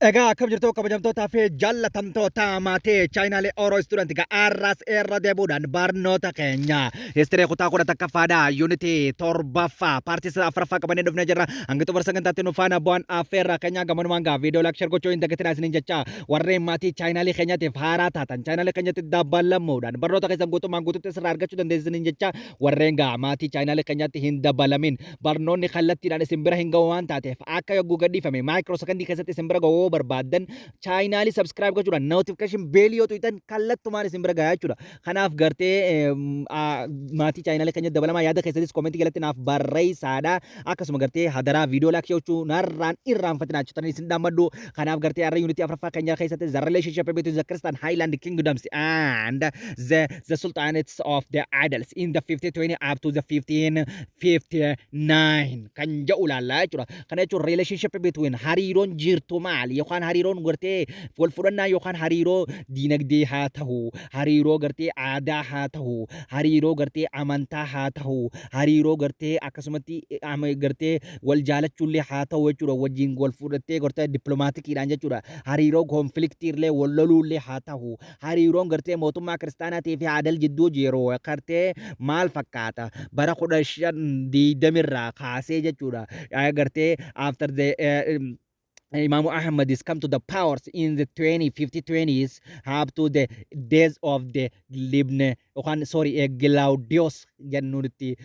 Egaa akkam jirtu, kabajamtootaa fi jaallatamtoota maatii chaayinaalee Oro Student? Arras irra deebuudhaan barnoota keenya history kutaa 11ffaadha, unitii torbaffaa, partii afuraffaa qabannee dhufnee jirra. Hanga xumura sagantaatti nu faana bu'aan affeerraa keenya. Gamanumaan gaa viidiyoo like, share gochuu hin dagatinaa isiniin jecha, warreen maatii chaayinaalee keenyaatiif haaraa taatan chaayinaalee keenyatti dabalamuudhaan barnoota keessan guutummaan guututti sirraa argachuu dandeessisaniin jecha, warreen gaa maatii chaayinaalee keenyaatti hin dabalamin barnoonni kallattiidhaan isin bira hin ga'u waan taateef, akka yogguu gadhiifame micro secondii keessatti isin bira ga'uu barbaaddan chaayinaalii subscribe gochuudhaan notification bellii yoo tuqxan kallattumaan isin bira gahaa jechuudha. Kanaaf gartee maatii chaayinaalii keenya dabalamaa, yaada keessanis commentii jalatti naaf barreessaadha. Akkasuma gartee hadaraa viidiyoo like gochuu narraan irraanfatinaa jechuudha isin dhaammadhu. Kanaaf gartee har'a unitii afuraffaa keenya keessatti the relationship between the Christian Highland Kingdoms and the Sultanates of the Adals in the 1520 up to the 1559 kan jedhu ilaallaa jechuudha. Kana jechuun relationship between, hariiroon jirtu maali, yookaan hariiroon gartee wal fudhannaa yookaan hariiroo diinagdee haa ta'u, hariiroo gartee aadaa haa ta'u, hariiroo gartee amantaa haa ta'u, hariiroo gartee akkasumatti gartee wal jaalachuullee haa ta'u jechuudha, wajjin wal fudhattee gartee diplomaticiidhaan jechuudha, hariiroo conflictiillee wal loluullee haa ta'u, hariiroon gartee mootummaa kiristaanaatii fi Adal jidduu jiru gartee maal fakkaata bara 1520rraa kaasee jechuudha, gartee after the Imam Ahmad is come to the powers in the 2050 20s up to the days of the Libne yookaan, sorry, Glaudios jennuutti,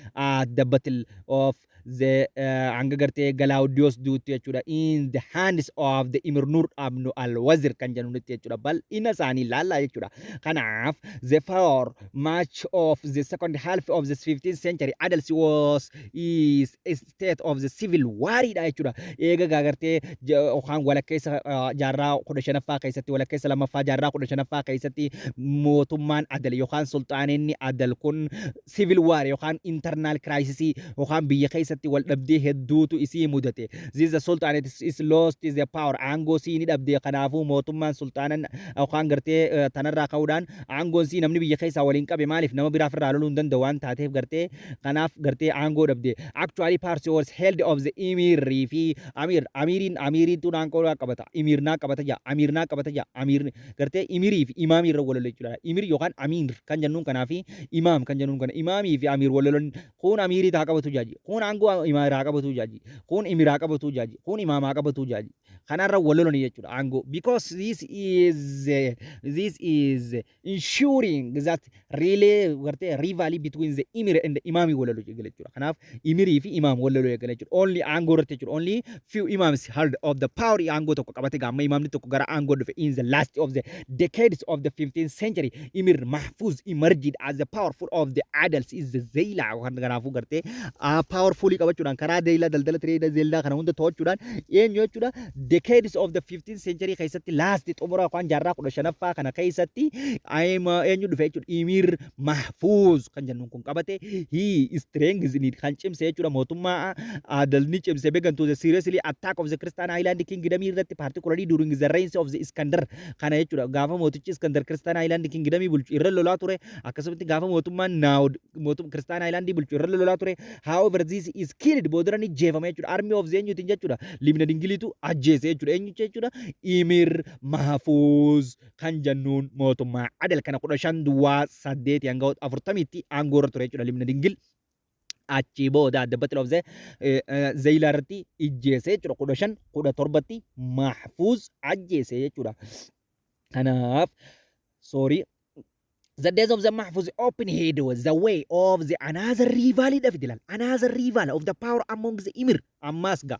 the battle of the hanga gartee Galaudios duutti jechuudha, in the hands of the Emir Nur Abnu al-Wazir kan jennuutti jechuudha, bal'ina isaanii ilaallaa jechuudha. Kanaaf the for much of the second half of the 15th century, Adals was is a state of the civil war dha jechuudha. Eega gartee yookaan walakkeessa jaarraa 15ffaa keessatti, walakkeessa lammaffaa jaarraa 15ffaa keessatti, mootummaan Adal yookaan sulxaaninni Adal kun civil war yookaan internal crisis yookaan biyya keessatti wal dhabdee hedduutu isii mudate. This the sultanate is lost the power, aangoo sii ni dhabde. Kanaafuu mootummaan sulxaanan yookaan gartee tanarraa ka'uudhaan aangoon sii namni biyya keessaa waliin qabe maaliif nama biraaf irraa loluu hin danda'u waan taateef, gartee kanaaf gartee aangoo dhabde. Actually party was held of the emir fi amir, amiriin amiriitu aangoo qabata, emir naa qabata jaa, amir naa qabata jaa, amir gartee emirii fi imaamii irra wal lolu jechuudha. Emir yookaan amiir kan jennuun kanaa fi imaam kan jennuun kana, imaamii fi amiir wal lolan. Kun amiirii haa qabatu jaaji, kun aangoo imaaraa qabatu jaaji, kun emiraa qabatu jaaji, kun imaamaa qabatu jaaji, kanarra wal lolani jechuudha aangoo, because this is ensuring that really gartee rivalry between the emir and the imaami wal lolu jechuudha. Kanaaf emirii fi imaam wal lolu eegale jechuudha, only aangoo irratti jechuudha. Only few imams held of the power, aangoo tokko qabate gaamma imaamni tokko gara aangoo dhufe. In the last of the decades of the 15th century, Emir Mahfuz emerged as the powerful of the Adals is the Zayla. Kanaafuu gartee powerfully qabachuudhaan karaa Zayla daldala trade Zayla kana hunda to'achuudhaan eenyu jechuudha, decades of the 15th century keessatti, last xumura yookaan jaarraa 15ffaa kana keessatti eenyu dhufe jechuudha? Emir Mahfuz kan jennuun kun qabate. He strengthened kan cimse jechuudha, mootummaa Adal ni cimse, began to the seriously attack of the Christian Highland Kingdom irratti, particularly during the reigns of the Iskandar kana jechuudha. Gaafa mootichi Iskandar Christian Highland Kingdom bulchu irra lolaa ture, akkasumatti gaafa mootummaan Naawud mootum Christian Highland bulchu irra lolaa ture. However, this is killed, boodara ni jeefame jechuudha, army of the eenyuutiin jechuudha, Libna Dingiliitu ajjeese jechuudha. Eenyu jechuudha? Emir Mahfuz kan jennuun mootummaa Adal kana 1508 hanga 40tti aangoo irra ture jechuudha Libna Dingil. Achii booda the battle of the Zayilaa irratti ijjeese jechuudha, 1517tti Mahfuz ajjeese jechuudha. Kanaaf, sorry, the death of the Mahfuz opened the way of the another rival dha fide, another rival of the power among the emir. Ammas ga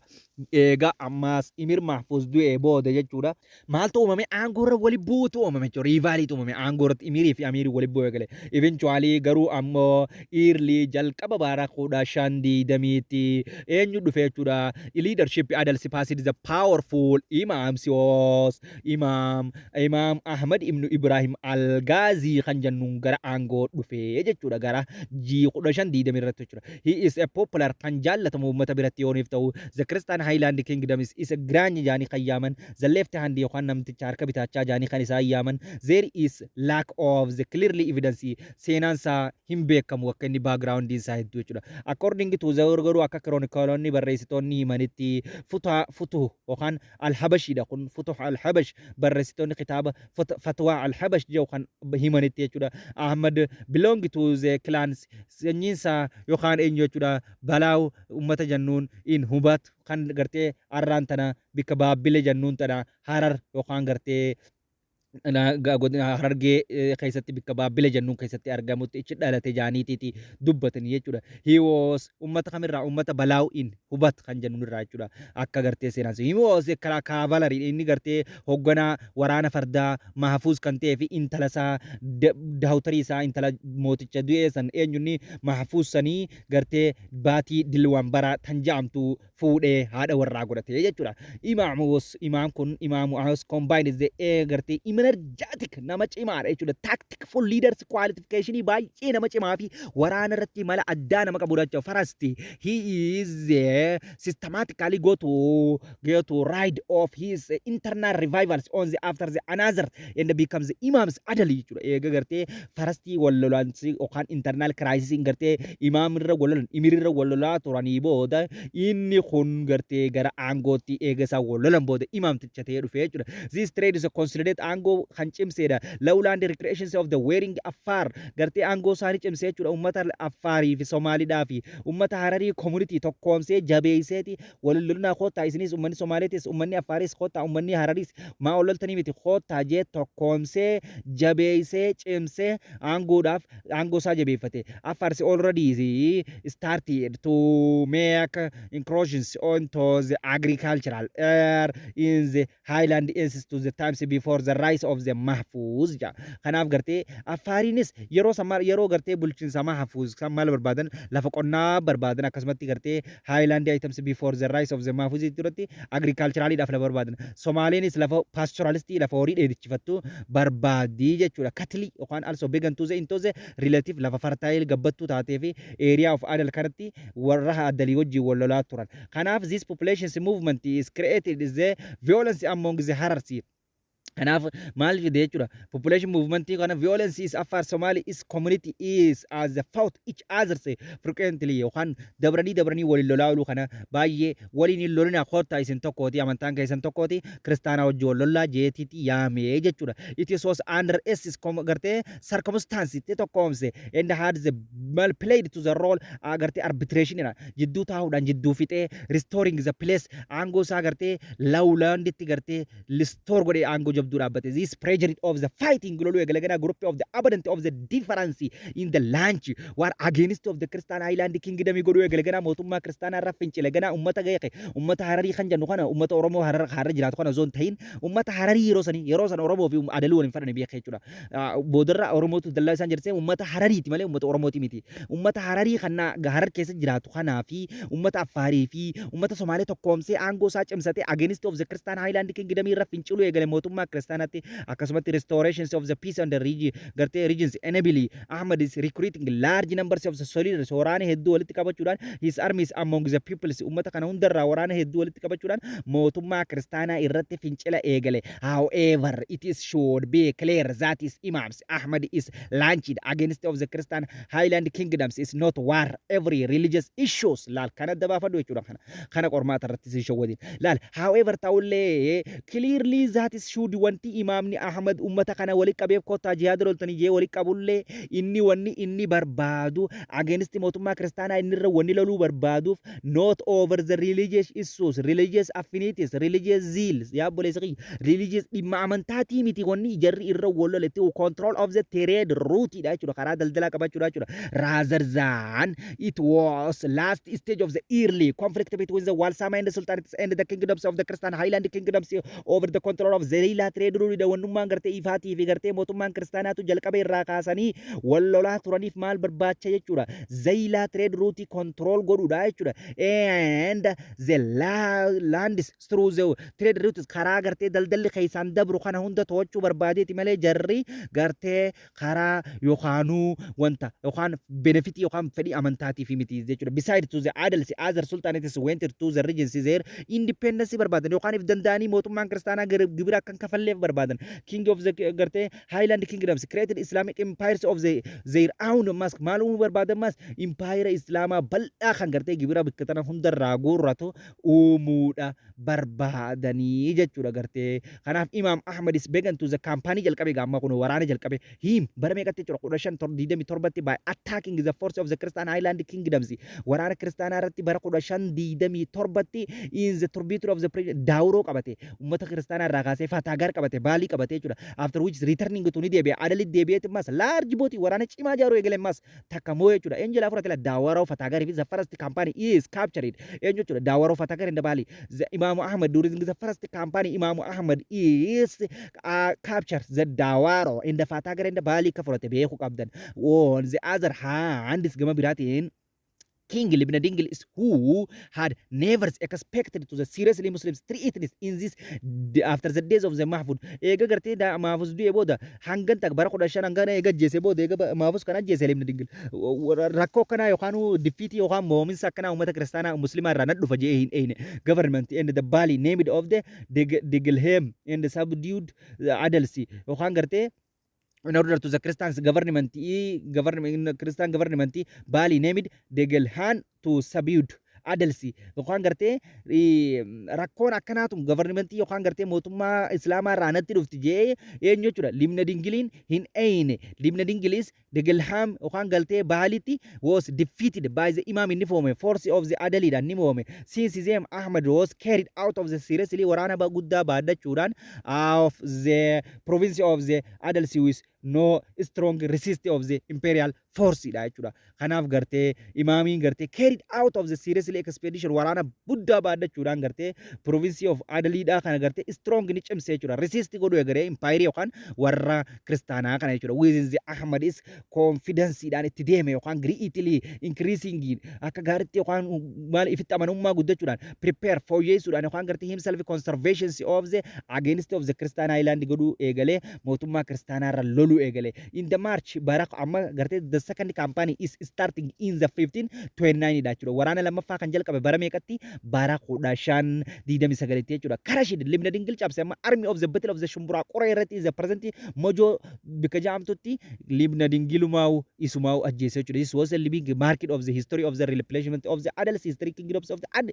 eega ammas Emir Mahfuz du'ee booda jechuudha, maaltu uumame? Aangoo irra wali buutu uumame jechuudha, rivaliitu uumame aangoo irratti, emirii fi amiirii wali bu'ee gale. Eventually garuu ammoo early jalqaba bara 1520tti eenyu dhufe jechuudha? Leadership Adals passed the powerful imams was Imam Ahmad ibn Ibrahim Al-Ghazi kan jennuun gara aangoo dhufee jechuudha, gara 1520 irratti jechuudha. He is a popular, kan jaallatamu uummata biratti yooniif ta'u, the Christian Highland Kingdom is a Giraanyi jaanii kan yaaman, the left hand yookaan namticha harka bitaachaa jaanii kan isaan yaaman. There is lack of the clearly evidence, seenaan isaa hin beekamu akka inni background isaa hedduu jechuudha. According to the garuu akka chronicleonni, barreessitoonni himanitti, futaa futuh yookaan Alhabashiidha kun, Futuh Alhabash, barreessitoonni kitaaba Fatwaa Alhabash jedhu kan himanitti jechuudha. Ahmad belong to the clans, sanyiinsaa yookaan eenyu jechuudha, Balaaw ummata jennuun in Hubat, kan gartee arraan tana bikka Baabbile jennuun tana Harar yookaan gartee godina Harargee keessatti bikka Baabbile jennuun keessatti argamutti ichi dhalate jaaniitiiti dubbatanii jechuudha. He was ummata kamirraa? Ummata Balaaw in Hubat kan jennuun irraa jechuudha. Akka gartee seenaan. He was karaa cavalry, inni gartee hoogganaa waraana fardaa Mahfuuz kan ta'ee fi intala isaa, daawtarii isaa, intala mooticha du'ee san, eenyunni, Mahfuuz sanii gartee Baatii Dilwaan bara tan ja'amtu fuudhee haadha warraa godhate jechuudha. Imaam was imaam kun Imaamu was combined the gartee energetic, nama cimaadha jechuudha. Tactical leaders qualification, baay'ee nama cimaa fi waraana irratti mala addaa nama qabudha jechuudha. First, he is systematically go to rid of his internal rivals on the after the another and becomes the imams adali jechuudha. Eega gartee farastii wal lolaansi yookaan internal crisis gartee imaam irra wal lolan, emir irra wal lolaa turanii booda, inni kun gartee gara aangootti eega isaa wal lolan booda imaamticha ta'ee dhufe jechuudha. This trade is a consolidate, aangoo kan cimseedha. Lowland recreations of the wearing Affaar, gartee aangoo isaanii cimsee jechuudha. Uummata Affaarii fi Somaaliidhaa fi uummata Hararii community tokkoomsee jabeesseeti wal lolunaa koottaa, isinis uummanni Somaaliitis, uummanni Affaaris koottaa, uummanni Hararis maa wal loltanii miti koottaa jee tokkoomsee jabeessee cimsee aangoodhaaf aangoo isaa jabeeffate. Affaars already started to make incursions onto the agricultural area in the highland is to the times before the rise of the Mahfuz ja. Kanaaf gartee Affaariinis yeroo sammaa yeroo gartee bulchiinsa Mahfuz kan maal barbaadan? Lafa qonnaa barbaadan. Akkasumatti gartee highland items before the rise of the Mahfuz duratti agriculturaliidhaaf lafa barbaadan. Somaaleenis lafa pastoralistii, lafa horii dheedichifattu barbaadii jechuudha. Cattle yookaan also began to the into the relative lafa fertile gabbattuu taatee fi area of Adal kanatti warra Adalii wajjin wal lolaa turan. Kanaaf this population's movement is created the violence among the Hararsi. Kanaaf maal fide jechuudha? Population movement kana violence is Afar Somali is community is as the fought each other say frequently, yookaan dabranii dabranii waliin lolaa ooluu kana baay'ee waliin hin lolina, koottaa, isin tokkooti, amantaan keessan tokkooti, kiristaanaa wajjin wal lollaa jeetiiti yaamee jechuudha. It is was under S gartee circumstance itti tokkoomse and had the mal played to the role gartee arbitration jidduu taa'uudhaan jidduu fixee restoring the place, aangoo isaa gartee lowlanditti gartee restore godhee aangoo jabduu dhaabbate. This pressure of the fighting loluu eegale ganaa group of the abundant of the difference in the launch war against of the Christian Highland Kingdom godhuu eegale ganaa mootummaa kiristaanaa irra fincile ganaa ummata ga'e, ummata Hararii kan jennu kana, ummata Oromoo Harar Harar jiraatu kana osoo hin ta'in, ummata Hararii yeroo sanii, yeroo sana Oromoo fi Adaluu waliin fadhani beeka jechuudha. Boodarra Oromootu dallaa isaan jedhee ummata Harariiti malee ummata Oromooti miti. Ummata Hararii kana Harar keessa jiraatu kanaa fi ummata Affaarii fi ummata Somaalee tokkoomsee aangoo isaa cimsatee against of the Christian Highland Kingdom irra finciluu eegale mootummaa kiristaanaatti. Akkasumatti restorations of the peace and the region, gartee regions enable Ahmad is recruiting large numbers of the soldiers, waraana hedduu walitti qabachuudhaan, his armies among the peoples, ummata kana hundarraa waraana hedduu walitti qabachuudhaan mootummaa kiristaanaa irratti fincila eegale. However, it is should be clear that is Imams Ahmad is launched against of the Christian Highland Kingdoms is not war every religious issues. Laal, kana dabaafadhu jechuudha. Kana qormaata irratti si shawwadin laal. However, ta'ullee, clearly that is should wanti Imaamni Ahmad ummata kana walitti qabeef, kottaa jihaada loltanii jee walitti qabullee, inni wanni inni barbaadu against mootummaa kiristaanaa inni irra wanni loluu barbaaduuf not over the religious issues, religious affinities, religious zeal, yaa obboleessa kiyya, religious dhimma amantaatii miti. Wanni jarri irra wal loletti control of the trade route dha jechuudha, karaa daldalaa qabachuudha jechuudha. Rather than it was last stage of the early conflict between the Walsama and the Sultanates and the kingdoms of the Christian Highland Kingdoms over the control of the Zeeyilaa trade route. Wannummaan gartee ifaatii fi gartee mootummaan kiristaanaatu jalqaba irraa kaasanii wal lolaa turaniif maal barbaacha jechuudha? Zeeyilaa trade route control godhuudha jechuudha. And the lands through the trade routes, karaa gartee daldalli keessaan dabru kana hunda to'achuu barbaadeeti malee jarri gartee karaa yookaanuu wanta yookaan benefitii yookaan fedhii amantaatiif miti jechuudha. Beside to the Adals, other sultanates went to the regions their independence barbaadan yookaan if danda'anii mootummaan kiristaanaa gibira akka hin kafalleef barbaadan. King of the gartee Highland Kingdoms created Islamic empires of their own mas maal uumuu barbaadan? Mas empire islaamaa bal'aa kan gartee gibira bakka tana hundarraa guurratu uumuudha barbaadanii jechuudha gartee. Kanaaf Imaam Ahmad is began to the campaign jalqabe. Gaamma kun waraana jalqabe him bara meeqatti jechuudha? 1527tti, by attacking the force of the Christian Highland Kingdoms, waraana kiristaanaa irratti bara 1527tti in the tributary of the Daawuroo qabate, ummata kiristaanaa irraa kaasee Fataagar qabate, Baalii qabate jechuudha. After which returning to ni deebi'e, Adalitti deebi'eeti mas large bootii waraana cimaa ijaaruu eegale. Mas takka moo jechuudha eenyu jalaa fudhate? Daawaroo Fataagarii fi the first campaign is captured eenyu jechuudha? Daawaroo Fatagar in the Bali. The Imam Ahmad during the first campaign, Imam Ahmad is captured the Dawaro in the Fatagar in the Bali ka fudhate beekuu qabdan. On the other hand, gama biraatiin, King Libna Dingil is who had never expected to the seriously Muslims threats in this after the days of the Mahfud. Eega gartee Mahfuz du'e booda hangan tak bara 15 hangana eega ajjeese booda, eega Mahfuz kan ajjeese Libna Dingil rakkoo akkanaa yookaan defeatii yookaan moominsa akkanaa uummata kiristaanaa muslimaa irraa nan dhufa jee hin eeyne. Government and the Bali named of the Digilhem and the subdued the Adalsi yookaan gartee in order to the Christians government, Christian government Bali named Degelhan to subdued Adalsi yookaan gartee rakkoon akkanaatu governmentii yookaan gartee mootummaa islaamaa irraa natti dhufti jee eenyu jechuudha Libna Dingiliin hin eeyne. Libna Dingilis Degelham yookaan galtee Baalitti was defeated by the Imam, inni foome force of the Adaliidhaan ni moome. Since them Ahmad was carried out of the seriously waraana guddaa baadhachuudhaan of the province of the Adalsi with no strong resist of the imperial force dha jechuudha. Kanaaf gartee imaamiin gartee carried out of the seriously expedition waraana guddaa baadhachuudhaan gartee province of Adaliidhaa kana gartee strong ni cimse jechuudha. Resist godhu egaree empire yookaan warra kiristaanaa kana jechuudha. Within the Ahmad is confidenceedhaan itti deeme yookaan greatly increasing akka gaariitti yookaan maal ifitti amanummaa guddachuudhaan prepare fooyyeessuudhaan yookaan gartee himself conservation of the against of the Christian Highland godhuu eegalee, mootummaa kiristaanaa irra loluu eegale. In the March bara amma gartee the second campaign is starting in the 1529 dha jechuudha. Waraana lammaffaa kan jalqabe bara meeqatti? Bara 1529tti jechuudha. Crushed Libna Dingil cabse amma army of the battle of the Shumburaa Qoree irratti is the present Mojoo bika jedhamtutti Libna Dingilumaa'u isumaa'u ajjeese jechuudha. This was a living market of the history of the replacement of the Adals history kingdoms of the Ad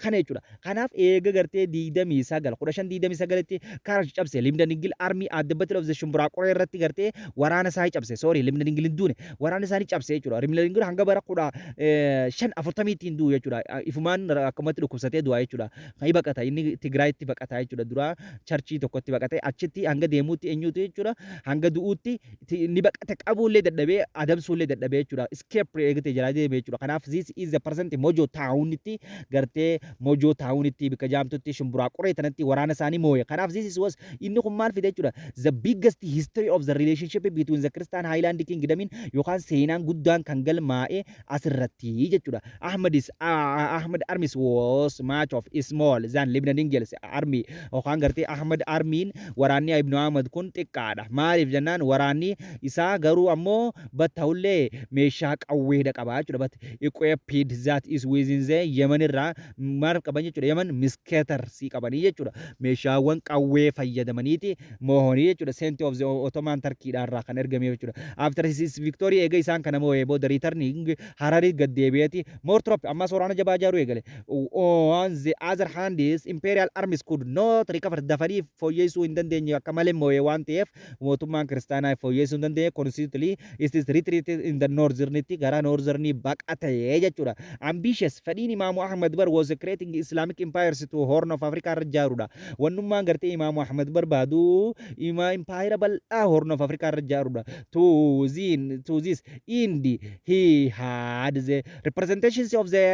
kana jechuudha. Kanaaf eega gartee 29 1529tti crush cabse Libna Dingil army at the battle of the Shumburaa Qoree irratti gartee waraana isaa cabse. Sorry, Libna Dingil hin duune, waraana isaanii cabse jechuudha. Libna Dingil hanga bara 1540tti hin du'u jechuudha. Ifumaan akkumatti dhukkubsatee du'a jechuudha. Kan baqata inni Tigraayitti baqata jechuudha. Dura churchii tokkotti baqate, achitti hanga deemuutti eenyutu jechuudha. Hanga du'uutti inni baqate qabuullee dadhabee, adamsuullee dadhabee jechuudha. Escape eegate jalaa deeme jechuudha. Kanaaf this is the present Mojo townitti gartee Mojo townitti bikka jaamtutti Shumburaa Qoree tanatti waraana isaanii mooye. Kanaaf this is was inni kun maal fide jechuudha? The biggest history of the relationship between the Christian Highland Kingdom yookaan seenaan guddaan kan galmaa'e asirratti jechuudha. Ahmad is Ahmad armies was much of small than Libna Dingil's army yookaan gartee Ahmad armiin waraanni Ibn Ahmad kun xiqqaadha. Maaliif jennaan waraanni isaa garuu ammoo batta'ullee meeshaa qawweedha qaba jechuudha. But equipped that is within the Yemen irraa maal qaban jechuudha? Yemen musketeers qabanii jechuudha. Meeshaawwan qawwee fayyadamaniiti moohonii jechuudha. Sent of the Ottoman Turkey irraa kan ergame jechuudha. After his victory, eega isaan kana moo'ee booda, returning Hararii gad deebi'eeti more troop ammas waraana jabaa ijaaruu eegale. On the other hand is imperial armies could not recover, dafanii fooyyessuu hin dandeenye, akka malee moo'ee waan ta'eef mootummaan kiristaanaa fooyyessuu hin dandeenye. Constantly it is retreated in the northernitti gara northernii baqatee jechuudha. Ambitious fedhiin Imaamu Ahmad bar was creating Islamic empires to Horn of Africa irra ijaaruudha. Wannummaan gartee Imaamu Ahmad barbaadu ima empire bal'aa Horn of Of Africa irra ijaaruudha. To this end, he had the representations of the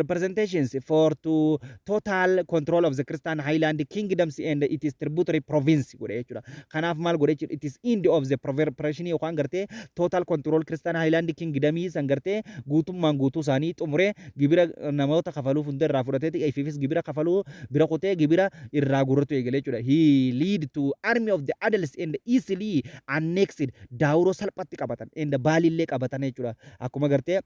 representations for to total control of the Christian Highland kingdoms and its tributary province godhe jechuudha. Kanaaf maal godhe jechuudha? It is end of the preparation yookaan gartee total control Christian Highland kingdomii san gartee guutummaan guutuu isaanii xumuree, gibira namoota kafaluuf hunda irraa fudhateeti, ifiifis gibira kafaluu bira kutee gibira irraa gurratu eegale jechuudha. He lead to army of the Adals and easily annexed Daawuroo salphatti qabatan and Baalillee qabatan jechuudha. Akkuma gartee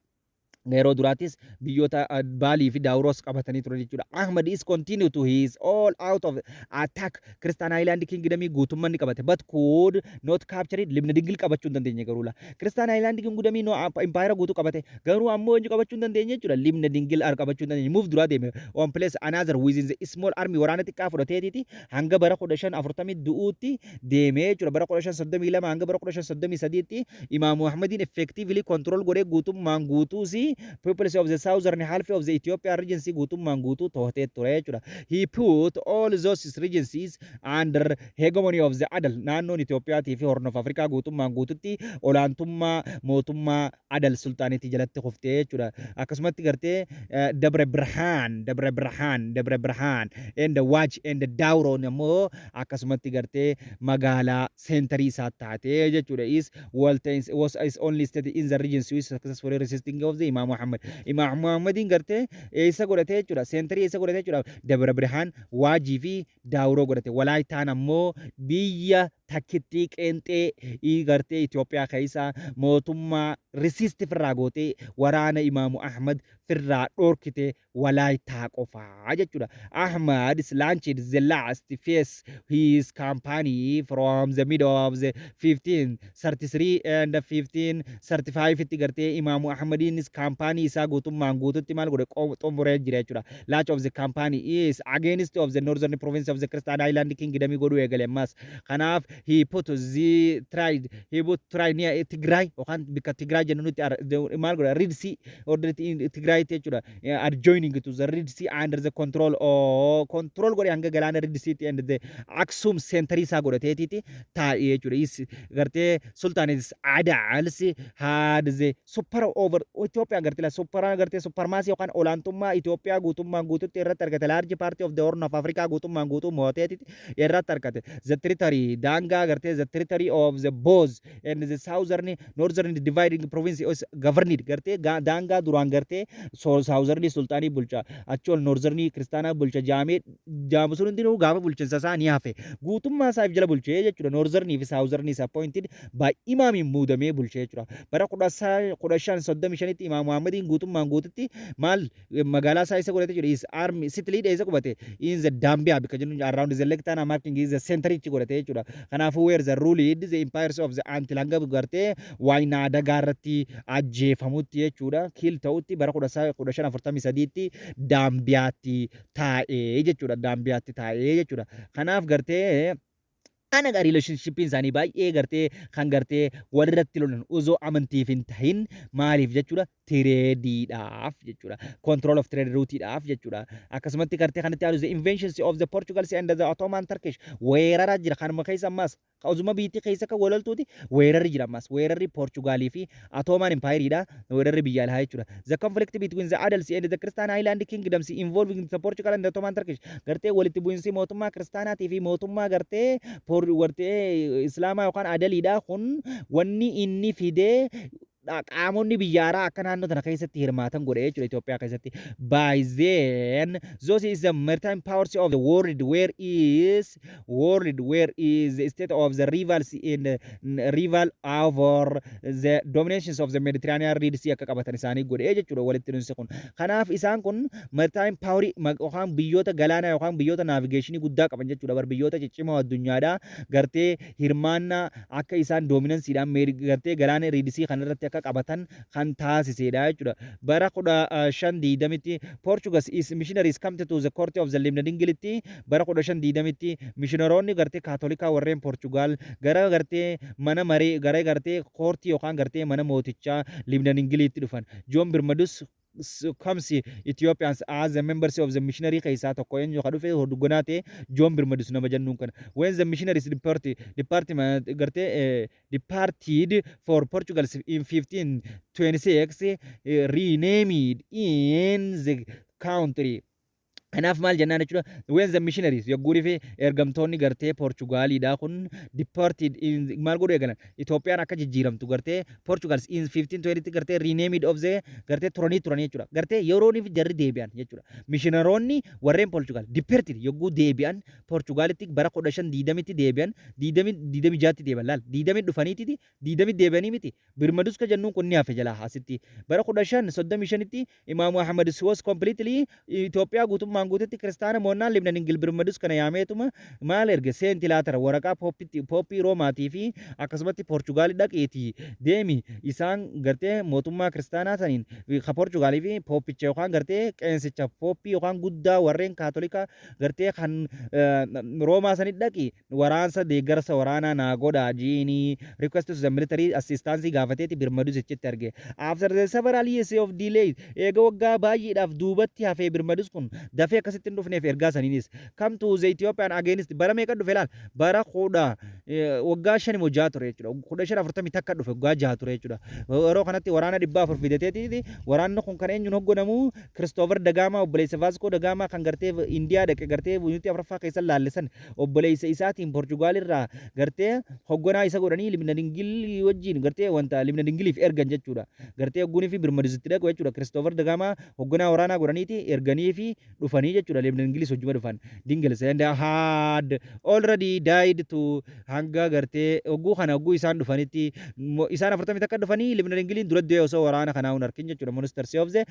yeroo duraatis biyyoota Baalii fi Daawuroos qabatanii turan jechuudha. Ahmad is continue to his all out of attack Christian Highland Kingdomii guutummaan ni qabate, but could not capture it. Libna Dingil qabachuu hin dandeenye garuu la. Christian Highland Kingdomii no empire guutuu qabate, garuu ammoo eenyu qabachuu hin dandeenye jechuudha. Libna Dingil qabachuu hin dandeenye. Move duraa deeme on place another within the small army, waraana xiqqaa fudhateetiiti hanga bara 1540 du'uutti deemee jechuudha. Bara 1532 hanga bara 1533tti Imaamu Ahmadiin effectively control godhee guutummaan guutuusi peoples of the southern half of the Ethiopia regency guutummaan guutuu to'atee ture jechuudha. He put all those regencies under hegemony of the Adal. Naannoon Itoophiyaatii fi Horn of Africa guutummaan guututti olaantummaa mootummaa Adal Sultaanitii jalatti kuftee jechuudha. Akkasumatti gartee Dabre Birhaan, Dabre Birhaan, Dabre Birhaan and Waaj and Daawuroon immoo akkasumatti gartee magaalaa centerii isaa taatee jechuudha. Is was is only state in the region with successfully resisting of the Imam Muhammad. Imam Muhammadiin gartee eessa godhatee jechuudha? Centerii eessa godhatee jechuudha? Dabra Birhaan, Waajii fi Daawuroo godhate. Walaayitaan ammoo biyya takkittii qeenxee gartee Itoophiyaa keessa mootummaa resist firraa gootee waraana Imaamu Ahmad firraa dhorkite Walaayitaa qofaa jechuudha. Ahmad is launched the last phase his campaign from the middle of the 1533 and 1535 itti gartee Imaamu Ahmadiinis campaignii isaa guutummaan guututti maal godhe? Xumuree jira jechuudha. Launch of the campaign is against of the northern province of the Christian Highland Kingdom godhuu eegale ammas. Kanaaf he put the tried he put try near Tigray yookaan bikka Tigray jennu nutti maal godha? Red Sea order Tigray jechuudha. Adjoining to the Red Sea under the control or control godhe hanga galaana Red Sea and the Aksum center isaa godhateetiiti taa'ee jechuudha. Is gartee Sultan is Adals had the super over Itoophiyaa gartee la super gartee supremacy yookaan olaantummaa Itoophiyaa guutummaan guututti irratti argate. Large part of the Horn of Africa guutummaan guutuu mooteetitti irratti argate. The territory daangaa gartee the territory of the both and the southern northern dividing province is governed gartee daangaa duraan gartee southern sultaanii bulcha, achi ol northern kiristaanaa bulcha jaamee jaamu sun hundinuu gaafa bulchiinsa isaa ni hafe, guutummaa isaaf jala bulchee jechuudha. Northern fi southern is appointed by imaamiin muudamee bulchee jechuudha. Bara 1535tti Imaam Muhammadiin guutummaan guututti maal magaalaa isaa isa godhate jechuudha? Is army settled isa qubate in the Dambia bikka jennu around the Lake Tana, marking is the center ichi godhate jechuudha. Kanaafuu where the ruled the empires of the until hanga gartee waayinaa adagaa irratti ajjeefamutti jechuudha. Kill ta'utti bara 1543tti Daambiyaatti taa'ee jechuudha. Daambiyaatti taa'ee jechuudha. Kanaaf gartee ana relationshipiin isaanii baay'ee gartee kan gartee walirratti lolan osoo amantiif hin tahin maaliif jechuudha? Tradeiidhaaf jechuudha. Control of trade routeiidhaaf jechuudha. Akkasumatti gartee kanatti aanu the invasions of the Portugals and the Ottoman Turkish weerara jira. Kanuma keessa ammas osuma biitti keessa kan walaltuuti weerarri jira ammas, weerarri Portugaalii fi Ottoman Empire weerarri biyya alaa jechuudha. The conflict between the Adals and the Christian Highland kingdoms involving the Portugal and the Ottoman Turkish gartee walitti bu'iinsi mootummaa kiristaanaatii fi mootummaa gartee islaamaa yookaan adaliidha kun wanni inni fidee qaamonni biyya alaa akka naannoo tana keessatti hirmaatan godhe jechuudha Itoophiyaa keessatti. By then, those is the maritime powers of the world where is world where is the state of the rivals in rival over the dominations of the Mediterranean Red Sea akka qabatan isaanii godhe jechuudha walitti dhuunsi kun. Kanaaf isaan kun maritime power yookaan biyyoota galaanaa yookaan biyyoota navigationii guddaa qaban jechuudha. Bar biyyoota ciccimoo addunyaadhaa gartee hirmaannaa akka isaan dominanceiidhaan gartee galaana Red Sea kanarratti akka qabatan kan taasisedha jechuudha. Bara 1520tti Portuguese is missionaries come to the court of the Libna Dingilitti. Bara 1520tti missionaroonni gartee kaatolikaa warreen Portugal gara gartee mana maree gara gartee courtii yookaan gartee mana mootichaa Libna Dingilitti dhufan. John Birmadus Comes Ethiopians as the members of the missionary keessaa tokko eenyu ka dhufe hordoggonaa ta'e? John Birmadus nama jennuun kana. When the missionaries department gartee departed for Portugal in 1526, renamed in the country. Kanaaf maal jennaan jechuudha? When the missionaries, yogguu dhufe ergamtoonni gartee Portugaaliidha kun, departed in maal godhu eegalan? Itoophiyaan akka jijjiiramtu gartee Portugal in 1520 gartee renamed of the gartee turanii jechuudha. Gartee yerooniif jarri deebi'an jechuudha. Missionaroonni warreen Portugal departed yogguu deebi'an Portugaalitti bara 1520tti deebi'an, 26tti deebi'an. Laal, 20 dhufaniititi 20 deebi'anii miti. Birmadus ka jennuun kun ni hafe jalaa. Asitti bara 1535tti Imaamu Ahmad was completely Itoophiyaa guutummaan guututti kiristaana moonnaan, Libna Dingil Birmadus kana yaameetuma maal erge? Sent letter, waraqaa pooppitti, pooppii Roomaatii fi akkasumatti Poorchugaali dhaqiitii deemi, isaan gartee mootummaa kiristaanaa saniin ka Poorchugaalii fi pooppicha yookaan gartee qeensicha pooppii yookaan guddaa warreen kaatolikaa gartee kan Roomaa sanit dhaqi, waraansa deeggarsa waraanaa naa godhaa jiinii request to the military assistance gaafateeti Birmadus jechitti arge. After the several years of delay, eega waggaa baay'eedhaaf duubatti hafee, Birmadus kun dafee akkasitti hin dhufneef ergaa saniinis come to the Ethiopian against bara meeqa dhufe? Laal, bara kudha waggaa 5 moo 6 ture jechuudha. 1541 dhufe, waggaa 6 ture jechuudha. Yeroo kanatti waraana 400 fidateeti. Waraanni kun kan eenyuun hogganamu? Kiristoofer Dagaamaa, obboleessa Vaaskoo Dagaamaa, kan gartee Indiyaa dhaqe, gartee yuunitii afuraffaa keessa laallisan, obboleessa isaatiin Poorchugaal irraa gartee hogganaa isa godhanii Libna Dingil wajjin gartee wanta Libna Dingiliif ergan jechuudha. Gartee hoggunii fi Birmadusitti dhaqu jechuudha. Kiristoofer Dagaamaa hogganaa waraanaa godhaniiti erganii fi dhufanii jechuudha. Libna Dingilis wajjuma dhufan. Dingils and had already died to hanga gartee hogguu kana hogguu isaan dhufanitti isaan 41 dhufanii, Libna Dingiliin dura du'e osoo waraana kanaa hin arkin jechuudha. Monastery of the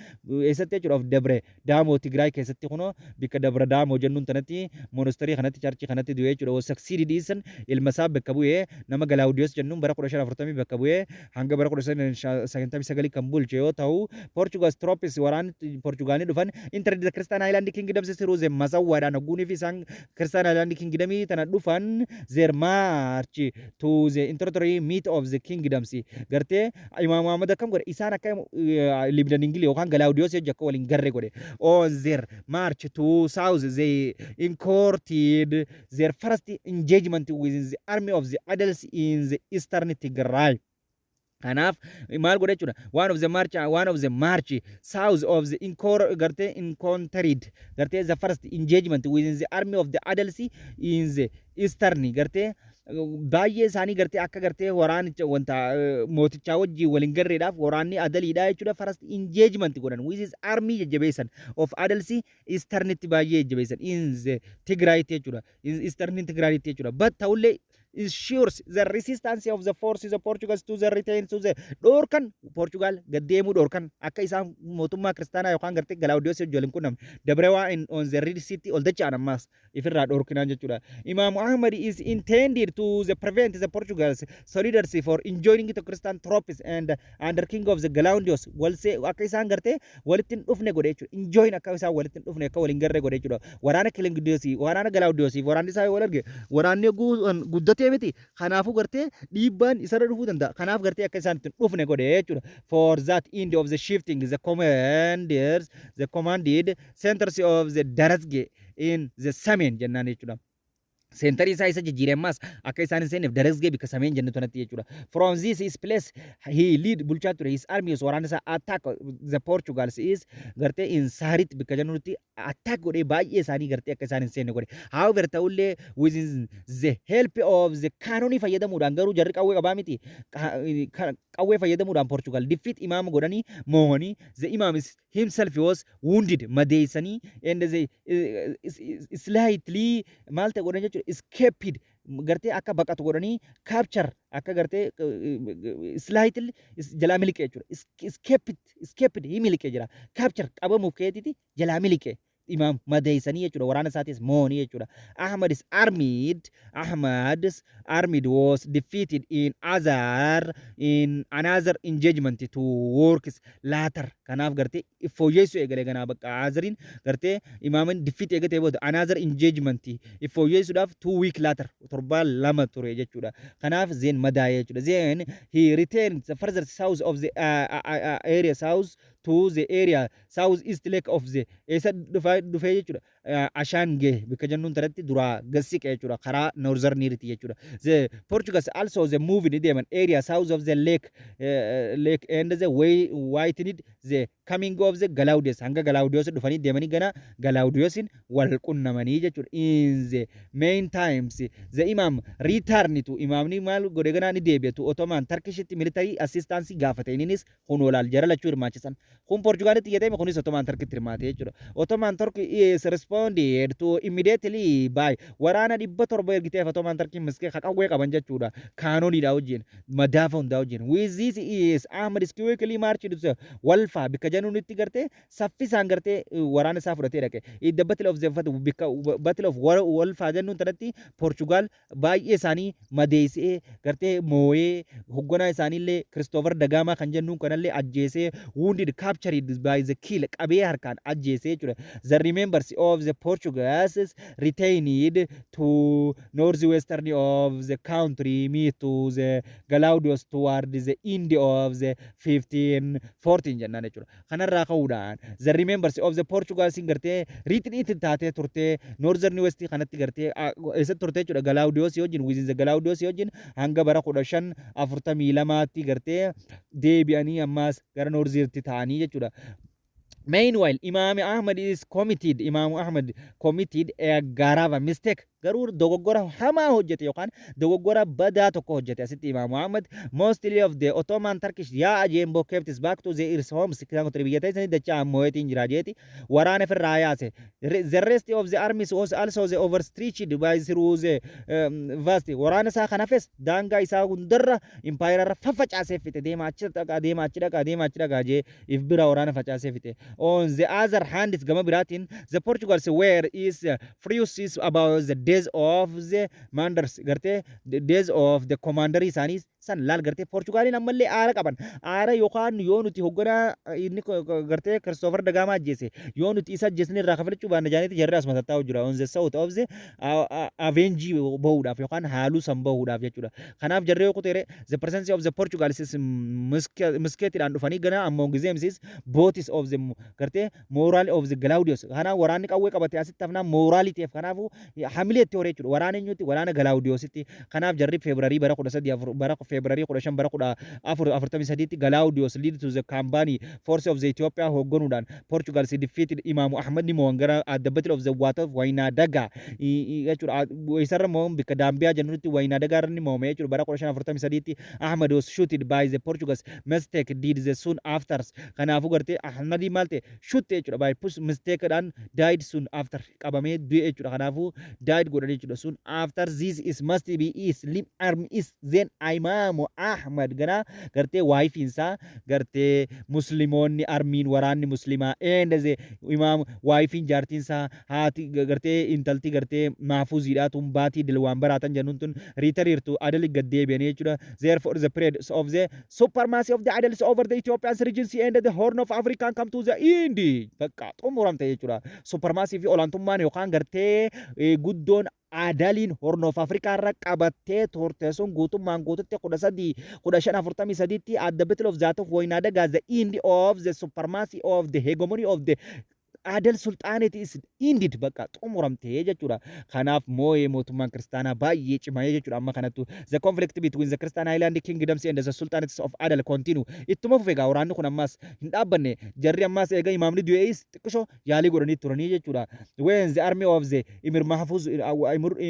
eessatti jechuudha? Of Dabre Daamoo, Tigraay keessatti, kunoo bikka Dabra Daamoo jennuun tanatti, monastery kanatti, churchii kanatti du'e jechuudha. Was succeeded isan ilma isaa bakka bu'ee nama Galaawudiyoos jennuun bara 1540 bakka bu'ee hanga bara 1599 kan bulche yoo ta'u, Portugal troops, waraanni Portugaalii dhufan, entered the Christian Highland Kingdoms through the Masawwaadhaan hogguunii fi isaan Christian Highland Kingdomii tana dhufan. Their march to the introductory meet of the kingdoms, gartee Imaam Muhammad akkam godhe? Isaan akka Libna Dingil yookaan Galaawudiyoos wajji akka waliin garre godhe. On their march to south, they encountered their first engagement with the army of the Adals in the eastern Tigray. Kanaaf maal godhe jechuudha? One of the march south of the incor gartee encountered gartee the first engagement within the army of the Adals in the eastern gartee baay'ee isaanii gartee akka gartee waraanicha wanta mootichaa wajjin waliin garreedhaaf waraanni Adaliidha jechuudha. First engagement godhan with his army jajjabeessan of Adals easternitti baay'ee jajjabeessan in the Tigraayitti jechuudha, eastern Tigraayitti jechuudha. But ta'ullee ensures the resistance of the forces of Portugal to the retain to the dhorkan Portugal gaddeemuu dhorkan, akka isaan mootummaa kiristaanaa yookaan gartee Galaawudiyoos wajjin waliin qunnamne Dabre waa on the Red Sea ol dacha'an ammaas ifirraa dhorkinaan jechuudha. Imam Ahmad is intended to the prevent the Portugal's solidarity for enjoining the Christian troops and under king of the Galawudiyoos walsee akka isaan gartee walitti hin dhufne godhe jechuudha. Enjoin akka isaan walitti hin dhufne, akka waliin garree godhe jechuudha. Waraana Kilingdiyoosii, waraana Galaawudiyoosii, waraanni isaa wal arge, waraanni guddatee miti. Kanaafuu gartee dhiibbaan isarra dhufuu danda'a. Kanaaf gartee akka isaan itti hin dhufne godhe jechuudha. For that end of the shifting the commanders the commanded centers of the Darasge in the Samen jennaan jechuudha. Centerii isaa isa jijjiire ammaas akka isaan hin seenneef Darasgee bikka Sameen jennu tanatti jechuudha. From this his place he lead bulchaa ture his armies, waraana isaa, attack the Portugals is gartee in Saarit bikka jennutti attack godhee baay'ee isaanii gartee akka isaan hin seenne godhe. However, ta'ullee within the help of the cannonii fayyadamuudhaan, garuu jarri qawwee qabaa miti, qawwee fayyadamuudhaan Portugal defeat imaama godhanii mo'anii, the imam is himself was wounded, madeessanii, and the slightly maal ta'e godhan jechuudha? Escaped, gartee akka baqatu godhanii, capture akka gartee slightly jalaa miliqe jechuudha. Escaped hi miliqe jira. Capture qabamuuf keetiti jalaa miliqe. Imaam madeessanii jechuudha, waraana isaatis mo'anii jechuudha. Ahmad's army was defeated in another engagement to works later. Kanaaf gartee Fooyyessuu eegale ganaa bakka Aazariin gartee imaaman defeat eegatee booda another engagement fooyyessuudhaaf 2 week later, torbaan 2 ture jechuudha. Kanaaf then madaa'ee jechuudha. Then he returned the further south of the area south to the area south east lake of the eessa dhufee jechuudha. Ashaan gee bikka jennuun tanatti duraa gassiqe jechuudha, karaa northerniirti jechuudha. The Portuguese also the move ni deeman area south of the lake and the way waited the coming of the Galaudius, hanga Galaudius dhufanii deemanii gana Galaudiusin wal qunnamanii jechuudha. In the meantimes, the imam return to, imaamni maal godhe ganaa ni deebi'e, to Ottoman Turkishitti military assistance gaafate. Innis kun olaal jara lachuu hirmaachisan kun Portugaalitti iyyatee, kunis Ottoman Turkitti hirmaate jechuudha. Ottoman Turkey is responded to immediately by waraana 700 ergiteef. Ottoman Turkey miskee haqawwee qaban jechuudha. Cannoniidha wajjin, madaafa hundaa wajjin. With this is Ahmad is quickly marched to Walfaa bikka jennuun gartee saffisaan gartee waraana isaa fudhatee dhaqe. The battle of the bikka battle of Walfaa jennuun tanatti Portugal baay'ee isaanii madeessee gartee moo'ee, hogganaa isaaniillee Christopher Dagaamaa kan jennuun kanallee ajjeesee, wounded, captured by the kill, qabee harkaan ajjeesee jechuudha. The remembers of the Portuguese retained to northwestern of the country meet to the Galaudius toward the end of the 1514 jennaan jechuudha. Kanarraa ka'uudhaan the remembers of the Portuguese gartee riitin taatee turtee northern west kanatti gartee eessatti turtee jechuudha, Galaudius wajjin, within the Galaudius wajjin hanga bara 1542tti gartee deebi'anii ammaas gara northiitti ta'anii jechuudha. Meanwhile, Imam Ahmad is committed. Imam Ahmad committed a grave mistake. Garuu dogoggora hamaa hojjete yookaan dogoggora badaa tokko hojjete asitti Imam Ahmad. Mostly of the Ottoman Turkish yaa Jembo kept back to their homes, biyya teessanii dachaa ammoo jira jeeti waraana ofirraa yaase. The rest of the armies was also the overstretched by through the vast waraana isaa kan hafes daangaa isaa hundarra empire irra faffacaasee fixe, deema achi dhaqaa, deema achi dhaqaa, deema achi dhaqaa jee if bira waraana facaasee fixe. On the other hand, gama biraatiin, the Portugals were is furious about the death of the commanders, gartee the death of the commander isaanii san laal. Gartee Portugaaliin ammallee aara qaban, aara yookaan yoo nuti hogganaa inni gartee Christopher Dagaamaa ajjeese, yoo nuti isa ajjeesne irraa kafalachuu baanna jaaniiti jarri asuma tattaa'u jira on the south of the avenge bahuudhaaf yookaan haaluu san bahuudhaaf jechuudha. Kanaaf jarri yoo kuteere the presence of the Portugals is musketiidhaan dhufanii gana ammoo gizeemsis bootis of the gartee moral of the Galaudius. Kanaaf waraanni qawwee qabate asitti hafnaan moralii ta'eef, kanaafuu hamilee itti horee jechuudha. Waraana eenyutti? Waraana Galaawudiyoositti. Kanaaf jarri February bara 13 bara February 15 bara 1443tti Galaawudiyoos lead to the campaign force of the Ethiopia hoogganuudhaan Portugal defeated Imaamu Ahmad ni mo'an gara at the battle of the water Waynaa Dagaa jechuudha. Isarra mo'an bikka Daambiyaa jennutti Waynaa Dagaa irra ni mo'ame jechuudha. Bara 1543tti Ahmad was shooted by the Portuguese mistake did the soon after. Kanaafuu gartee Ahmadii maal ta'e shoot jechuudha, by push mistake dhaan died soon after, qabamee du'e jechuudha. Kanaafuu died godhan jechuudha. Soon after this is must be is lim arm is then Imaamu Ahmad ganaa gartee wifeiinsaa gartee musliimoonni armyiin waraanni muslimaa and the imaam wifeiin jaartiinsaa haati gartee intalti gartee maafuziidhaa tun baatii dilwaan baraatan jennuun tun retreat Adali gad deebi'anii jechuudha. Therefore, the period of the supremacy of the Adals over the Ethiopian regency and the Horn of Africa come to the end. Bakka xumuramte jechuudha. Supremacy fi olaantummaan yookaan gartee guddoon Adaliin Horn of Africa irra qabattee turte sun guutummaan guututti 1543tti at the battle of that of Woyna Daga, the end of the supremacy of the hegemony of the Adal Sultanate is ended, bakka xumuramte jechuudha. Kanaaf moo'ee mootummaan kiristaanaa baay'ee cimee jechuudha amma kanattu. The conflict between the Christian Highland Kingdoms and the Sultanates of Adal continue. Ittuma fufe egaa waraanni kun ammas hin dhaabbanne. Jarri ammas eega imaamni du'ees xiqqishoo yaalii godhanii turanii jechuudha. When the army of the Emir Mahfuz,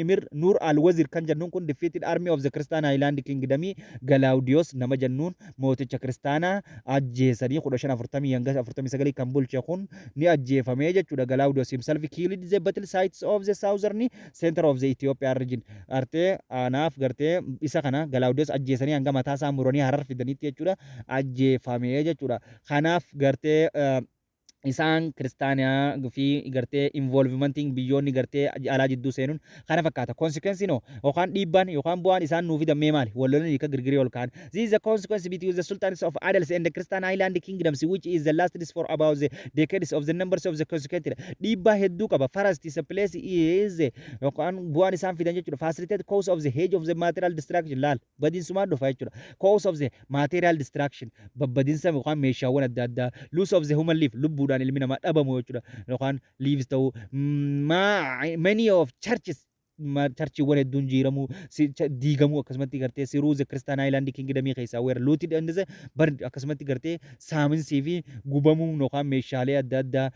Emir Nur al-Wazir kan jennuun kun defeated army of the Christian Highland Kingdom, Galaudios nama jennuun mooticha kiristaanaa ajjeesanii, 1540 hanga 49 kan bulche kun ni ajjeefamee jechuudha. Galaudios himself killed the battle sites of the southern center of the Ethiopia region. Artee anaaf gartee isa kana Galaudios ajjeesanii hanga mataa isaa muranii Harar fidanitti jechuudha, ajjeefamee jechuudha. Kanaaf gartee Isaan kiristaanaa fi gartee involvementiin biyyoonni gartee alaa jidduu seenuun kana fakkaata. Consequence no yookaan dhiibbaan yookaan bu'aan isaan nuu fidan mee maali? Wal lolanii akka girgirii ol ka'an. This is the consequence between the sultans of Adals and the Christian Highland kingdoms, which is the last for about the decades of the numbers of the consequence. Dhiibbaa hedduu qaba. First is a place is yookaan bu'aan isaan fidan jechuudha. Facilitate cause of the age of the material destruction laal badiinsumaan dhufa jechuudha. Cause of the material destruction, babbadinsa yookaan meeshaawwan adda addaa, loss of the human life, lubbuudhaan ilmi namaa dhabamu jechuudha, yookaan lives ta'uu, many of churches, churchiiwwan hedduun jiiramuu, diigamuu, akkasumatti gartee siruu the Christian Highland Kingdomii keessaa were looted and bar, akkasumatti gartee saaminsii fi gubamuu yookaan meeshaalee adda addaa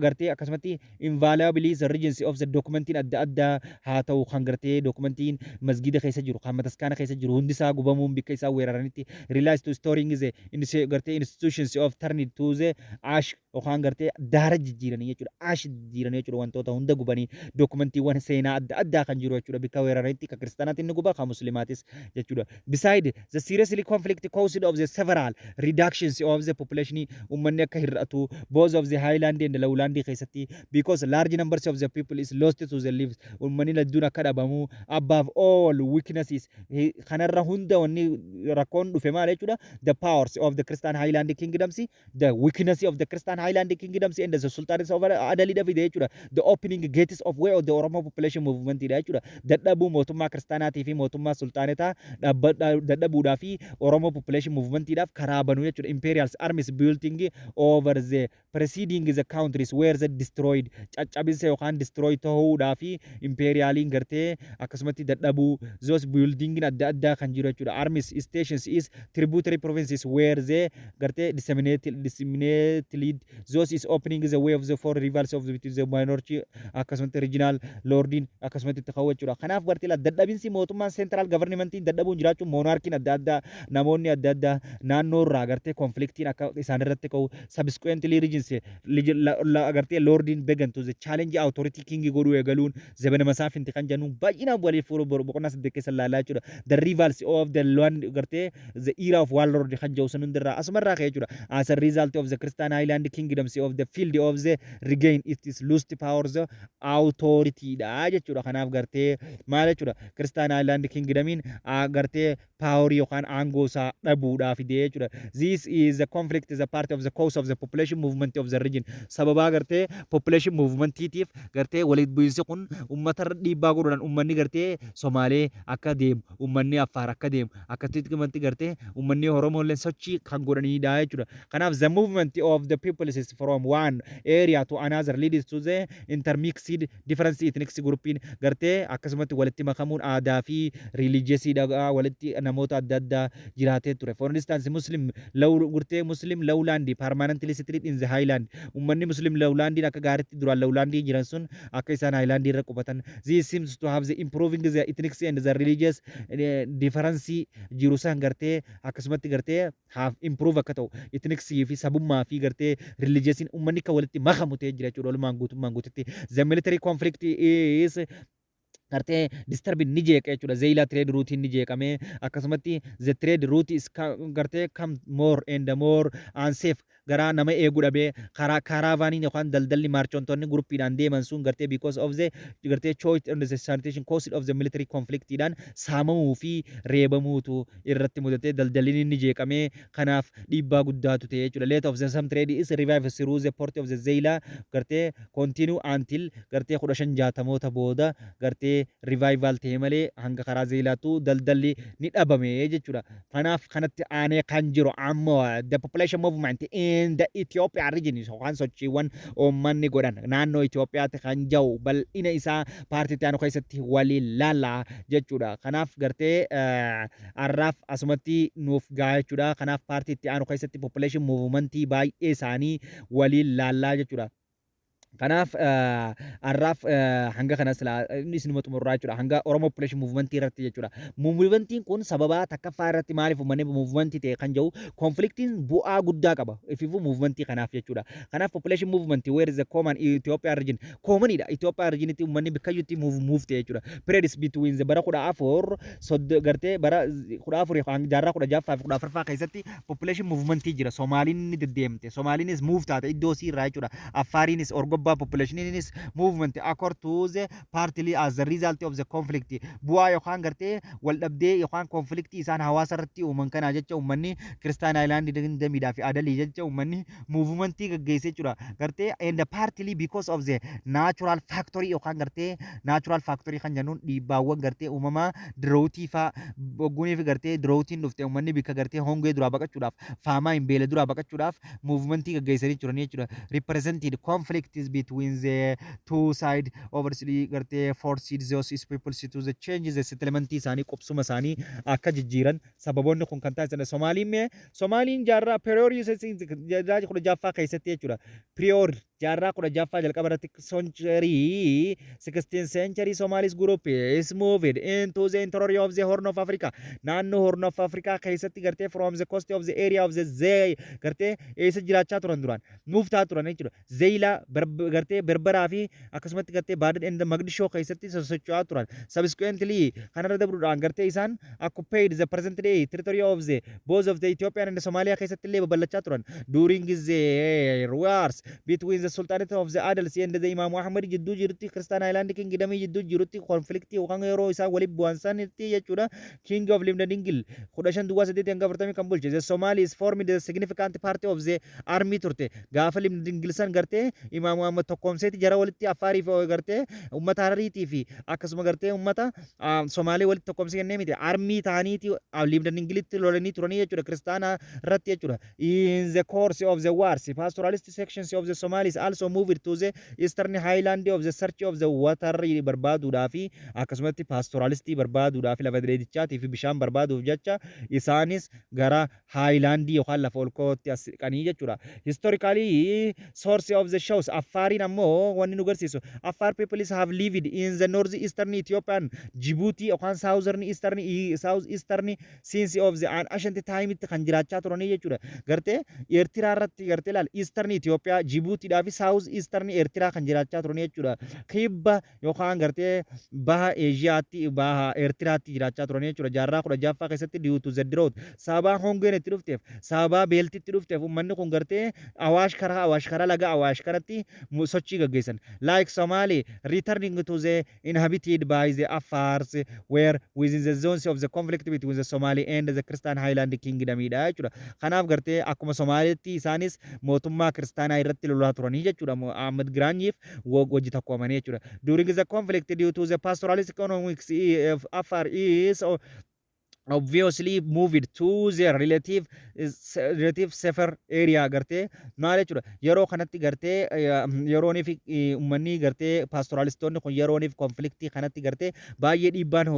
gartee akkasumatti invaluable the regency of the documentiin adda addaa haa ta'u, kan gartee documentiin masgida keessa jiru, kan mataskaana keessa jiru hundi isaa gubamuun bikka isaa weeraranitti realize to storing the gartee institutions of turned to the ash yookaan gartee daara jijjiiranii jechuudha, ash jijjiiranii jechuudha. Wantoota hunda gubanii documentiiwwan seenaa adda addaa kan jiru jechuudha. Bikka weeraranitti kan kiristaanaatti inni guba, kan muslimaatis jechuudha. Beside the seriously conflict caused of the several reductions of the population, ummanni akka hir'atu both of the highland and lowland keessatti, because large numbers of the people is lost to the lives, ummanni hedduun akka dhabamu. Above all weaknesses, kanarra hunda wanni rakkoon dhufe maal jechuudha? The powers of the Christian Highland kingdoms, the weakness of the Christian Highland kingdoms and the sultanates of Adalidha fide jechuudha. The opening gates of way of the Oromo population movement dha jechuudha. Dadhabuu mootummaa kiristaanaatii fi mootummaa sultaanetaa dadhabuudhaa fi Oromo population movementiidhaaf karaa banuu jechuudha. Imperials armies building over the preceding the countries were the destroyed, caccabinsa yookaan destroy ta'uudhaa fi imperialiin gartee akkasumatti dadhabuu those building adda addaa kan jiru jechuudha. Armies stations is tributary provinces were the gartee disseminated, those is opening the way of the four rivals of the, the minority, akkasumatti regional lordiin akkasumatti itti ka'u jechuudha. Kanaaf gartee dadhabinsi mootummaan central governmentiin dadhabuun jiraachuun, monarchiin adda addaa, namoonni adda addaa naannoo irraa gartee conflictiin akka isaan irratti ka'u, subsequently regions gartee lordiin began to the challenge authority king godhuu eegaluun Zebena Masaafinti kan jennuun baay'inaan waliif fuula boqonnaa saddeet keessa ilaalaa jechuudha. The rivals of the land gartee the era of warlord kan jedhu sun hundirraa asumarraa ka'e jechuudha. As a result of the Christian Highland kingdoms of the field of the regain it is lost powers authority dha jechuudha. Kanaaf gartee maal jechuudha? Christian Highland kingdomiin gartee powerii yookaan aangoo isaa dhabuudhaa fidee jechuudha. This is the conflict is a part of the cause of the population movement of the region. Sababaa gartee population movementiitiif gartee walitti bu'iinsi kun uummata irra dhiibbaa godhuudhaan uummanni gartee Somaalee akka deemu, uummanni Affaar akka deemu, akkasitti gartee uummanni Oromoo illee sochii kan godhanidha jechuudha. Kanaaf the movement of the people is from one area to another leads to the intermixed different ethnic groupiin gartee akkasumatti walitti makamuun aadaa fi religiousiidha walitti namoota adda addaa jiraatee ture. For instance, Muslim low gartee Muslim lowland permanently settled in the highland. Uummanni Muslim lowlandiin akka gaariitti duraan lowlandii jiran sun akka isaan highlandii irra qubatan. This seems to have the improving the ethnic and the religious difference jiru san gartee akkasumatti gartee have improve akka ta'u ethnic fi sabummaa fi gartee religiousiin uummanni akka walitti makamu ta'ee jira jechuudha walumaan guutummaan guututti. The military conflict is gartee disturb ni jeeqa jechuudha. Zeeyilaa trade route ni jeeqame. Akkasumatti the trade route is gartee come more and more unsafe, garaa nama eeguu dhabee karaa caravaniin yookaan daldalli merchantonni groupiidhaan deeman sun gartee because of the gartee choice and the sanitation cost of the military conflictiidhaan saamamuu fi reebamuutu irratti mudatee daldalli ni jeeqamee. Kanaaf dhiibbaa guddaatu ta'e jechuudha. Late of the some trade is revive through the port of the Zeila gartee continue until gartee 1560moota booda gartee revival ta'e malee hanga karaa Zeilaatu daldalli ni dhabame jechuudha. Kanaaf kanatti aanee kan jiru ammoo the population movement in the Ethiopia region yookaan sochiiwwan uummanni godhan naannoo Itoophiyaatti kan jiru bal'ina isaa partii itti aanu keessatti waliin laallaa jechuudha. Kanaaf gartee har'aaf asumatti nuuf gahaa jechuudha. Kanaaf partii itti aanu keessatti population movementii baay'ee isaanii waliin laallaa jechuudha. Kanaaf har'aaf hanga kanas inni isinuma xumurraa jechuudha. Hanga Oromo Population Movement irratti jechuudha. Movementiin kun sababa takkaffaa irratti maaliif uummanni movementii ta'e kan jiru, conflictiin bu'aa guddaa qaba. Ifiifuu movementii kanaaf jechuudha. Kanaaf population movement where is the common Ethiopia region commonidha. Ethiopia regionitti uummanni bakkayyutti move move ta'e jechuudha. Periods between the bara 14 gartee bara 14 jaarraa 16ffaa fi 14ffaa keessatti population movementii jira. Somaaliin ni deddeemte. Somaaliinis move taate iddoo isii irraa jechuudha. Affaariinis Orgobbaa populationiinis movement according to the partly as the result of the conflict, bu'aa yookaan gartee wal dhabdee yookaan conflictii isaan hawaasa irratti uuman kana jecha uummanni Christian Highland Kingdomiidhaa fi Adalii jecha uummanni movementii gaggeesse jechuudha. Gartee and partly because of the natural factory yookaan gartee natural factory kan jennuun dhiibbaawwan gartee uumamaa, droughtii faa oggunii fi gartee droughtiin dhufte, uummanni bikka gartee hongee duraa baqachuudhaaf, faamaa hin beela duraa baqachuudhaaf movementii gaggeessanii jiran jechuudha. Represented conflict is between the two side obviously gartee forced those people to the change the settlement isaanii, qubsuma isaanii akka jijjiiran sababoonni kun kan taasisan. Somaaliin mee, Somaaliin jaarraa period jaarraa 16ffaa keessatti jechuudha. Period jaarraa 16ffaa jalqaba irratti, century 16th century, Somalis group is moved into the interior of the Horn of Africa. Naannoo Horn of Africa keessatti gartee from the coast of the area of the Zay gartee eessa jiraachaa turan duraan move taa turan jechuudha. Zayla, gartee Berberaa fi akkasumatti gartee Baadan and Magdishoo keessatti sosocho'aa turan. Subsequently kanarra dabruudhaan gartee isaan occupied the present day territory of the both of the Ethiopian and Somalia keessatti illee babal'achaa turan. During the wars between the Sultanate of the Adals and the Imam Ahmad jidduu jirutti, Christian Highland Kingdom jidduu jirutti, conflict yookaan yeroo isaan walitti bu'an sanitti jechuudha. King of Libna Dingil 1508 hanga 40 kan bulche. The Somalis formed the significant part of the army turte. Gaafa Libna Dingil san gartee Imam Ahmad tokkoomseeti jara walitti, Affaarii fi gartee uummata Harariitii fi akkasuma gartee uummata Somaalee walitti tokkoomsee kennee miti. Army ta'aniiti Libna Dingilitti lolanii turanii jechuudha. Kiristaana irratti jechuudha. In the course of the wars, pastoralist sections of the Somalis also moved to the eastern highland of the search of the water barbaaduudhaa fi akkasumatti pastoralistii barbaaduudhaa fi lafa dheedichaatii fi bishaan barbaaduuf jecha isaanis gara highlandii yookaan lafa olkootti as siqanii jechuudha. Historically source of the shows Affaariin ammoo wanni nu garsiisu, Affaar peoples have lived in the north eastern Ethiopian, Djibouti yookaan southern eastern, south eastern since of the ancient time itti kan jiraachaa turanii jechuudha. Gartee Eertiraa irratti gartee ilaal, eastern Itoophiyaa, Djiboutiidhaa fi south eastern Eertiraa kan jiraachaa turanii jechuudha. Kibba yookaan gartee baha Eeshiyaatti, baha Eertiraatti jiraachaa turanii jechuudha. Jaarraa 16ffaa keessatti due to the drought, sababaa hongeen itti dhufteef, sababaa beelti itti dhufteef, uummanni kun gartee Awaash karaa Awaash karaa laga Awaash kanatti sochii gaggeessan. Like Somali returning to the inhabited by the Afars were within the zones of the conflict between the Somali and the Christian Highland Kingdom dha jechuudha. Kanaaf gartee akkuma Somaalitti isaanis mootummaa kiristaanaa irratti lolaa turanii jechuudha. Ahmad Giraanyiif wajji tokkoomanii jechuudha. During the conflict due to the pastoralist economics, Afar is obviously moved to their relative safer area. Gartee maal jechuudha, yeroo kanatti gartee yerooniif uummanni gartee pastoralistoonni kun yerooniif conflictii kanatti gartee baay'ee dhiibbaan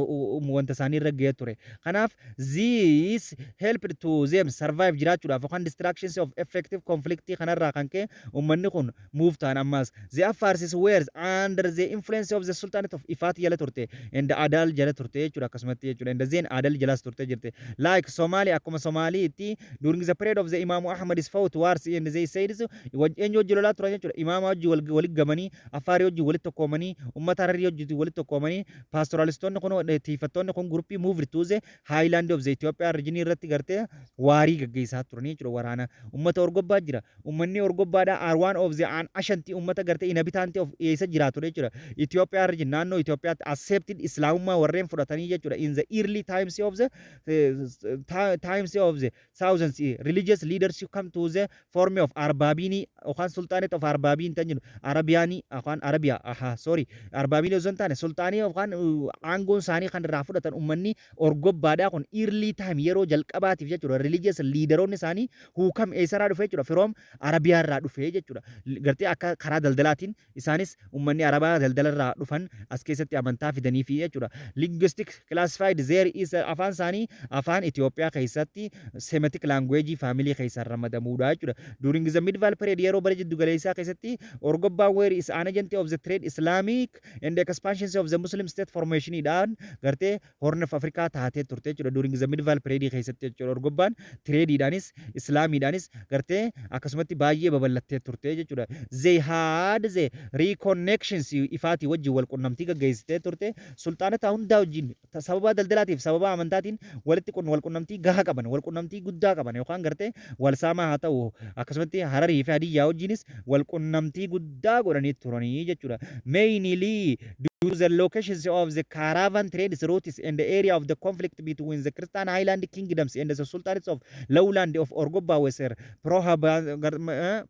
wanta isaanii irra ga'ee ture. Kanaaf this helped to them survive jiraachuudhaaf yookaan distractions of effective conflictii kanarraa kan ka'e uummanni kun move ta'an. Ammas the Afars were under the influence of the Sultanate of Ifat jala turte and Adal jala turte jechuudha, akkasumatti jechuudha, and then Adal jalas turte jirte. Like Somali, akkuma Somaaliitti, during the period of the Imam Ahmad is fought wars and they said eenyu wajji lolaa turan jechuudha. Imaama wajji walitti gamanii, Afaarii wajji walitti tokkoomanii, uummata Hararii wajji walitti tokkoomanii, pastoralistoonni kun, tiifattoonni kun groupii moved to the highland of the Ethiopia region irratti gartee warii gaggeessaa turanii jechuudha. Waraana uummata Orgobbaa jira. Uummanni Orgobbaadha are one of the an ancient uummata gartee inhabitant of eessa jiraatu jechuudha. Ethiopia region, naannoo Itoophiyaatti accepted Islaamummaa warreen fudhatanii jechuudha. In the early times of the thousands religious leadership come to the form of Arbaabini yookaan Sultanate of Arbaabiin tan jedhu, Arabiyaanii yookaan Arabiyaa, aha, sorry, Arbaabini osoo hin taane sultaanii yookaan aangoon isaanii kan irraa fudhatan uummanni Orgobbaadhaa kun early time yeroo jalqabaatiif jechuudha. Religious leaderoonni isaanii huukam eessarraa dhufe jechuudha? From Arabiyaa irraa dhufe jechuudha. Gartee akka karaa daldalaatiin isaanis uummanni Arabaa daldalarraa dhufan as keessatti amantaa fidaniifi jechuudha. Linguistic classified there is afaan Afaan isaanii afaan Itoophiyaa keessatti Semitic language family keessaan ramadamuudha jechuudha. During the medieval period, yeroo bara jiddu galeessaa keessatti, Orgobbaa were is an agent of the trade, Islamic and expansion of the Muslim state formation dhaan gartee Horn of Africa taatee turte jechuudha. During the medieval period keessatti jechuudha. Orgobbaan tradeiidhaanis Islaamiidhaanis gartee akkasumatti baay'ee babal'attee turte jechuudha. They had the reconnections ifaatii wajjin wal qunnamtii gaggeessitee turte. Sulxaanota hundaa wajjin sababa daldalaatiif, sababa amantaatiin walitti wal qunnamtii gahaa qaban, wal qunnamtii guddaa qaban, yookaan gartee wal saamaa haa ta'u, akkasumatti Hararii fi Hadiyyaa wajjinis wal qunnamtii guddaa godhanii turanii jechuudha. Mainly due to the locations of the caravan trade routes and the area of the conflict between the Christian Highland kingdoms and the sultanates of lowland of Orgoba was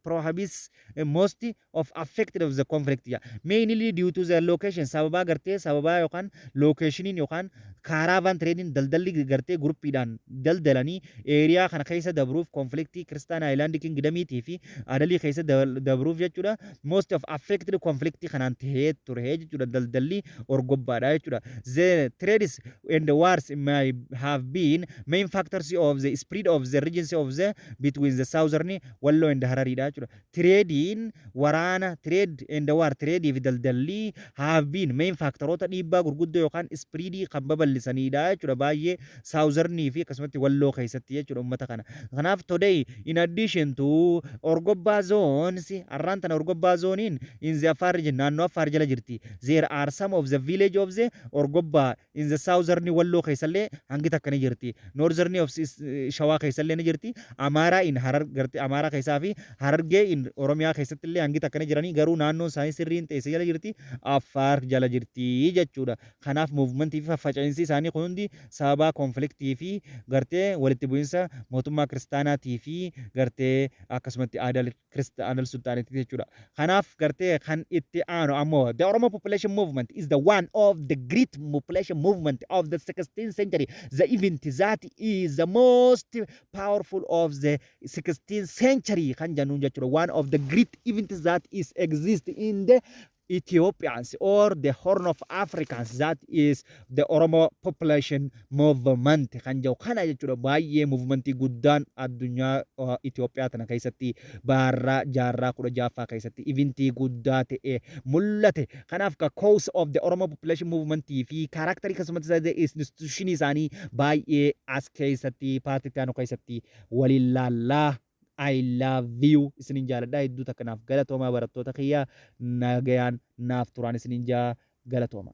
prohibits most of affected of the conflict. Yeah. Mainly due to the location, sababa gartee sababa yookaan locationiin yookaan caravan trading, daldalli gartee groupiidhaan daldalanii area kana keessa dabruuf, conflictii Christian Highland kingdomiitii fi Adalii keessa dabruuf jechuudha. Most of affected conflictii kanaan tahee ture jechuudha, daldalli Orgobbaadha jechuudha. The trades and the wars may have been main factors of the spread of the regions of the between the southern Walloo and Harariidha jechuudha. Tradeiin waraana, trade and war, tradeii fi daldalli have been main factoroota dhiibbaa gurguddoo yookaan spreadii kan babal'isanidha jechuudha, baay'ee southernii fi akkasumatti Walloo keessatti jechuudha uummata kana. Kanaaf today, in addition to Orgobbaa zones, har'aan tana Orgobbaa zoneiin in the Afar region, naannoo Affaar jala jirti. There are some of the village of the Orgobbaa in the southern Walloo keessallee hangi takka ni jirti. Northern of Shawaa keessallee ni jirti. Amaaraa in Harar gartee Amaaraa keessaa fi Harargee in Oromiyaa keessatti illee hangi takka ni jiranii, garuu naannoon isaanii sirriin ta'e jala jirti, Affaar jala jirti jechuudha. Kanaaf movementii fi faffaca'iinsi isaanii kun hundi sababa conflictii fi gartee walitti bu'iinsa mootummaa kiristaanaatii fi gartee akkasumatti Adal Adal sultanateitii jechuudha. Kanaaf gartee kan itti aanu ammoo the Oromo population movement is the one of the great population movement of the 16th century. The event that is the most powerful of the 16th century kan jennuun jechuudha. One of the great events that is exist in the Ethiopians or the Horn of Africans, that is the Oromo population movement kan jedhu kana jechuudha. Baay'ee movementii guddaan addunyaa Itoophiyaa tana keessatti baarraa jaarraa 16ffaa keessatti eventii guddaa ta'e mul'ate. Kanaaf ka cause of the Oromo population movement fi characterii akkasumas institution isaanii baay'ee as keessatti partii aanu keessatti waliin laallaa. I love you, isinin jaaladha hedduu takka. Naaf galatoomaa barattoota kiyya, nagayaan naaf turaan isinin jaa, galatooma.